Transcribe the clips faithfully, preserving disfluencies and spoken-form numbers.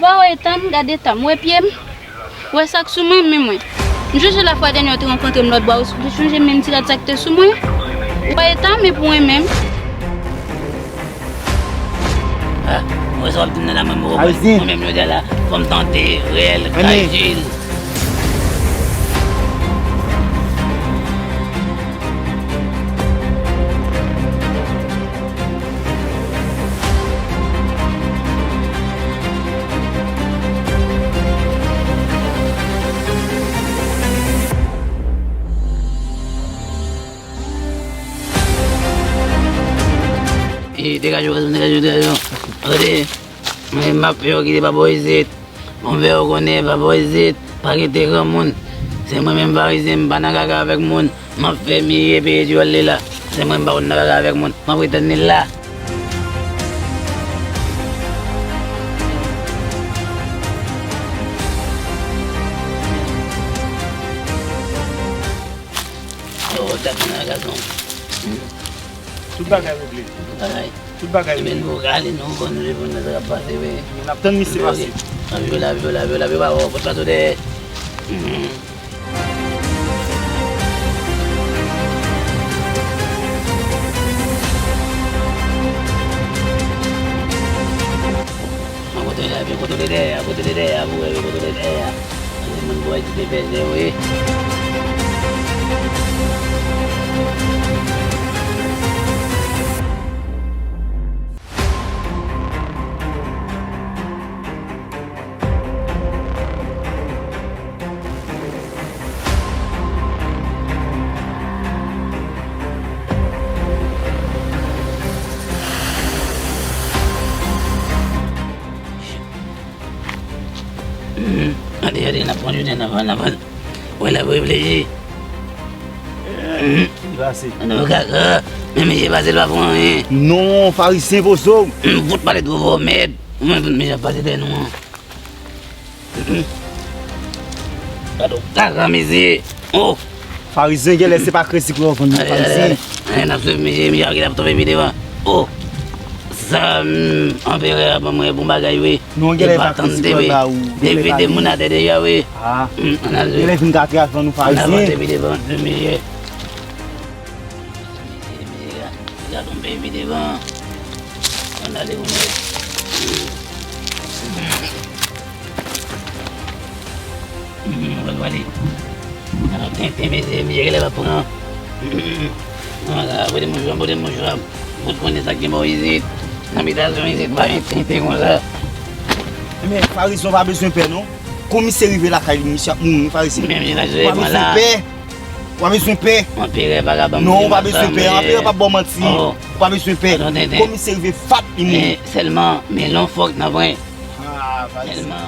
Waw, Ethan, gade eta m. Ou wè pye m? Ou wè sa k sou mwen, men mwen. M sonje lafwa dènye ou te rankontre m lòtbò a, ou te sonje menm ti rad sa k te sou mwen? Ou wè eta m, epi w renmen m? Ah, ou wè sa w ap di m nan la, mwen, mwen, mwen menm, jodi a la, fò m tande, rèl, frajil. E, degaje w, gason, degaje w, degaje w. Tande, mwen, m ap fè yo kite pa bò isit. Bon, fè yo konnen pa bò isit, pa kite granmoun. Se mwen menm Farizyen, m pa nan kaka avèk moun. M ap fè Miye peye dyòl li la. Se mwen, m pa konn nan kaka avèk moun. M ap retèn li la. Oh, tèt mwen, gason. Tout bagay regle. Tout bagay. Tout bagay regle. Ebyen, nou ka ale, nou, bon, nou reponn nan sa k ap pase, wi. N ap tann misye pase. Ap jwe la, ap jwe la, ap jwe la, ap jwe la, ap jwe la, ap jwe la, ap jwe la. Mwen kote la, epi kote w te dèyè a, kote w te dèyè a, pou wè, kote w te dèyè a. Kote moun bwè ki te fè zen, wi. Gade, gade, n ap pran jounen, n ap pran, n ap pran. Wè, l ap reflechi. Li pase. An nou kaka, men misye pase, l pa pran anyen. Non, Farizyen, poze w. Fout pale twò fò, mèd. Ou menm fout misye ap pase dèyè nou an. Gade w kaka, mesye. Oh! Farizyen, genlè se pa kredi ki w vann nou, Farizyen. N ap swiv misye, misye ap tonbe pi devan. Oh! Sa, mm, anperè a ban mwen bon bagay, wi. Non, genlè e pa kredi ki w ba ou. Depi de moun atè deja, wi. Ah. Genlè vin ka atrave nou, Farizyen. N ap avanse pi devan, swiv misye. Misye, misye, gade yon peyi pi devan. Ann ale, ou mèt. Mwen pral pale. Alò, tenten, mesye, misye genlè pa pran. Mwen ka pote mouchwa, pote mouchwa. Fout konnen sa ki mò isit. Nan bitasyon isit, pa gen tenten konsa. Men, Farizyen, w pa bezwen pè, non. Komisè rive lakay li, misye ap mouri, Farizyen. Ou pa bezwen pè. Ou pa bezwen pè. Anperè pa ka ban m. Non, ou pa bezwen pè. Anperè p ap ba w manti. Ou pa bezwen pè. Komisè rive, fap, li mouri. Sèlman, men lè w fòk nan pwen. Ah, Farizyen. Sèlman,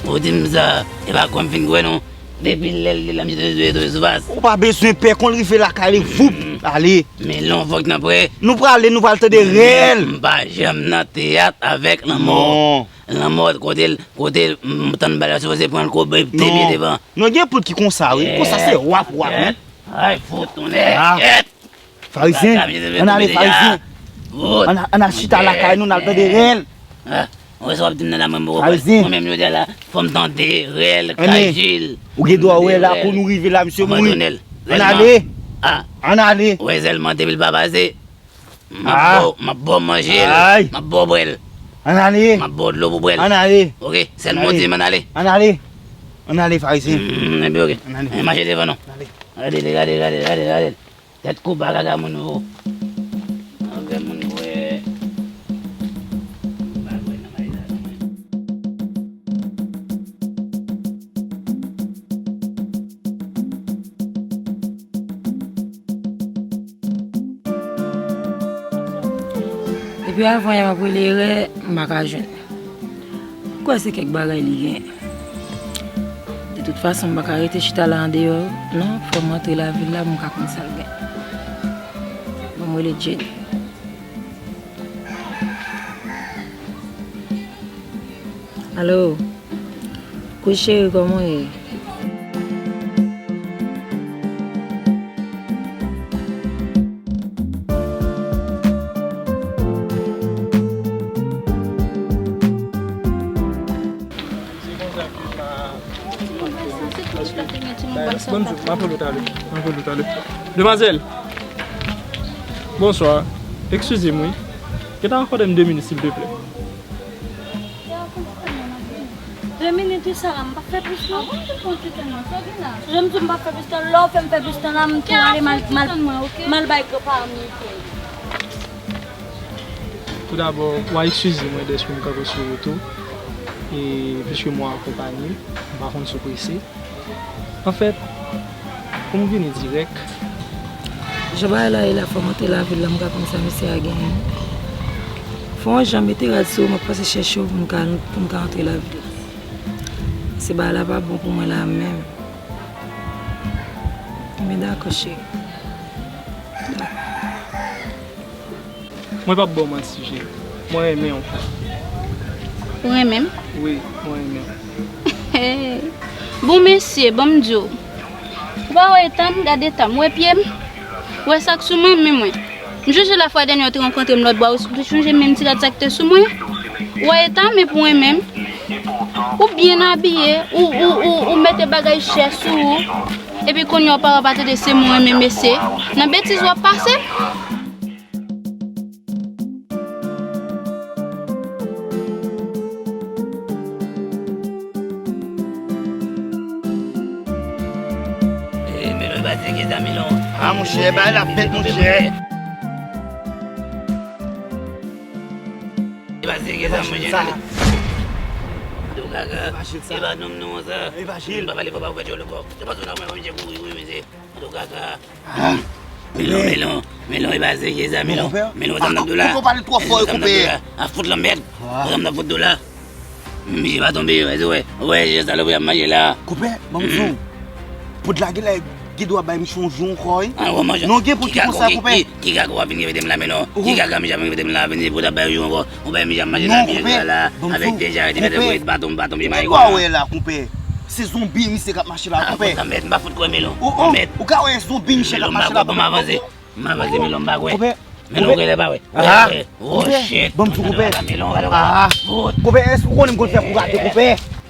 ou di m sa, e pa kwè m fin kwè non. Depi lè l te la, misye te tou sou fas. Ou pa bezwen pè, kon l rive lakay li, voup, ale. Men lè w fòk nan pwen. Nou prale, nou pral tande rèl. M pa janm nan teyat avèk lanmò. Non. Lanmò, kote l, kote m tann bal la, sipoze pran l kobe, te pye devan. Non, gen poul ki konsa, wi. Konsa se w ap, w ap, wi. Ay, fout tounen. Ah. Farizyen, ann ale, Farizyen. Ann a-, ann al chita lakay nou, n al tande rèl. Ah, ou wè sa w ap di m nan la, mwen, mwen, Farizyen. Mwen menm, jodi a la, fò m tande rèl, krajil. Ou gen dwa wè la, pou nou rive la, misye mouri. Ann ale. Ann ale. Ou wè sèlman depi l pa pase. M ap ba w, m ap ba w manje l, m ap ba w bwè l. Ann ale. M ap ba w dlo pou bwè l. Ann ale. Oke, sèlman w di m ann ale. Ann ale. Ann ale, Farizyen. Ebyen, oke. Ann ale. Mache devan non. Ann ale. Gade, gade, gade, gade, gade. Tèt koupa kaka moun vo. Ann fè moun vwe. M pa kwè nan bagay sa non, mwen. Depi avan yè m ap rele Erè, m pa ka jwenn. M kwè se kèk bagay li gen. De tout fason, m pa ka rete chita la andeyò, non, fò m antre lavil la pou m ka konn sa l gen. Ban m rele Jenny. Alo. Kouch cheri, kòman w ye? Ban m di w, m apre w talè. M apre w talè. Demwazèl. Bonswa. Eskize m, wi. Gentan akòde m de minit, silvouplè. De minit, wi, Sara, m p ap fè plis, non. Jan m di w, m p ap fè plis tan, lè w fè m fè plis tan la, m tou ale, m al, m al, m al bay granpa m li. Toudabò, w a eskize mwen dèske m kanpe sou wout ou, e piske mwen akonpanye, m pa konn si w prese. Anfèt, pou m vini dirèk. Jan bagay la ye la, fò m antre lavil la, m ka konn sa mesye a genyen. Fò yon jan mete rad sou ou, m ap pase chèche w pou m ka, pou m ka antre lavil. Se bagay la pa bon pou mwen la menm. Men dakò, cheri. Mwen p ap ba w manti, cheri. Mwen renmen w. Ou renmen m? Wi, mwen renmen w. Bon, mesye, ban m di w. Ou pa wè eta m? Gade eta m. Ou wè pye m? Ou wè sa k sou mwen? Men mwen. M chonje lafwa dènye w te rankontre m lòtbò a, ou te chonje menm ti rad sa k te sou mwen? Ou wè eta m, epi ou renmen m? Ou byen abiye, ou, ou, ou, ou mete bagay chè sou ou. Epi kounye a w pa, w pa tande se mwen renmen mesye. Nan betiz w ap pase. Eh, Melo, e pa serye sa, Melo. Ah, monchè, bagay la fèt, monchè. E pa serye sa, monchè. Antouka, e pa nonm non sa. M pa pale fò pa ou fè djòl ankò. Se paske w la mwen, mwen kouri, wi, mesye. Antouka, Melo, Melo, Melo, e pa serye sa, Melo. Melo, sa m t ap di w la. Konpè, ou pale twò fò, konpè. A fout lanmèd. Sa m t ap fout di w la. Misye pa tonbe, wè, wè, wè, jan salopri ap mache la. Konpè, ban m di w. Poud la gen lè gen dwa bay misye yon jou ankò, wi. Non, gen poud ki konsa, konpè. Ki gaga w ap vin repete m la, Melo? Ki gaga misye ap vin repete m la, vin poud ap bay yon jou ankò? Ou bay misye ap mache la, misye la, avèk deja, li mete pou pa tonbe, pa tonbe, mayi. Ou pa wè la, konpè. Se zonbi misye k ap mache la, konpè. Mèt, m pa fout kwè, Melo. Mèt. Ou ka wè zonbi misye k ap mache la, konpè. M avanse, Melo, m pa kwè. Melo, ou genlè pa wè. Oh, shit. Ban m di w, konpè. Melo, gade, gade. Konpè, èske ou konnen m konn fè kou rate, konpè?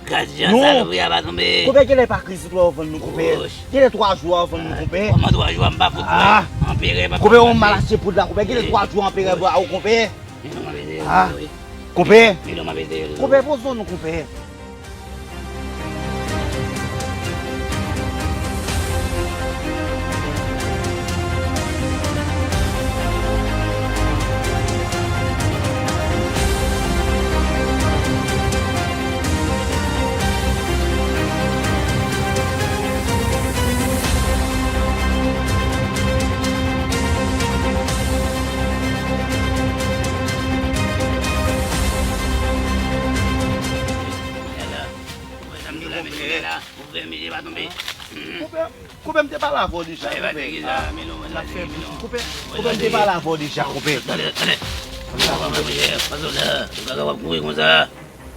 Gad jan salopri a pa tonbe. Konpè, genlè pa kriz ou vann nou, konpè. Genlè twa jou a vann nou, konpè. Kòman twa jou a, m pa fout kwè. Anperè pa. Konpè, ou mal achte poud la, konpè. Genlè twa jou anperè ba ou, konpè. Melo, m ap ede w, wi. Konpè. Melo, m ap ede w. Konpè, poze w non, konpè. Konpè, konpè, m te pale avè w deja, konpè. N ap fè plis, konpè. Konpè, m te pale avè w deja, konpè. Tande, tande. Ou pa wè, monchè, paske w la, ou ka, ka w ap kouri konsa.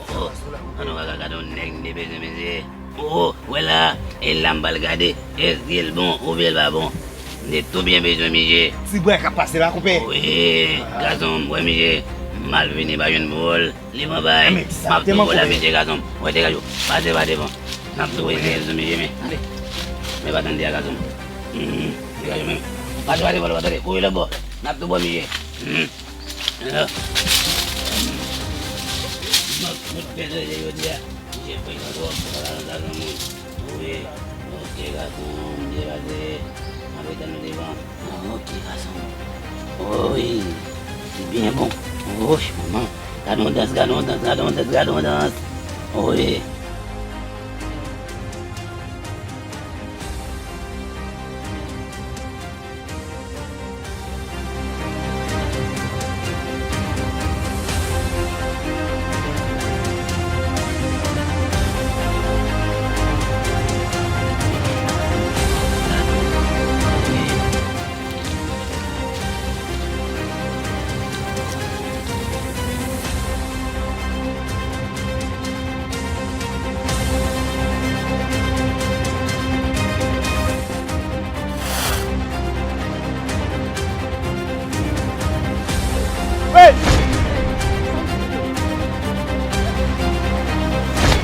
Oh, oh. An nou ka gade yon nèg m te bezwen, mesye. Oh, oh, wè la, e la m pral gade, èske l bon oubyen l pa bon. M te tou byen bezwen, misye. Ti bwè k ap pase la, konpè. Wi, gason, m wè, misye. M al vini pa jwenn pou l. Li pran bay. M ap tou bo la, mesye, gason m. Wè, degaj ou. Pase pa devan. N ap tou eseye sou misye, men. Tande. Men pa tande a, gason m. Degaj ou menm. Pase pa devan, pa tande. Kouri lòt bò. N ap tou bo misye. M ap fout pèse jodi a. Misye frekan twòp, sa pa nan sa granmoun. Wi. Ok, gason m, byen pase. M ap etann nou devan. Ah, ok, gason. Oh, wi. Se byen bon. Oh, manman. Gade yon dans, gade yon dans, gade yon dans, gade yon dans. Oh, wi.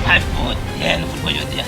Ay, fout, yeah, nou fout pran jodi a.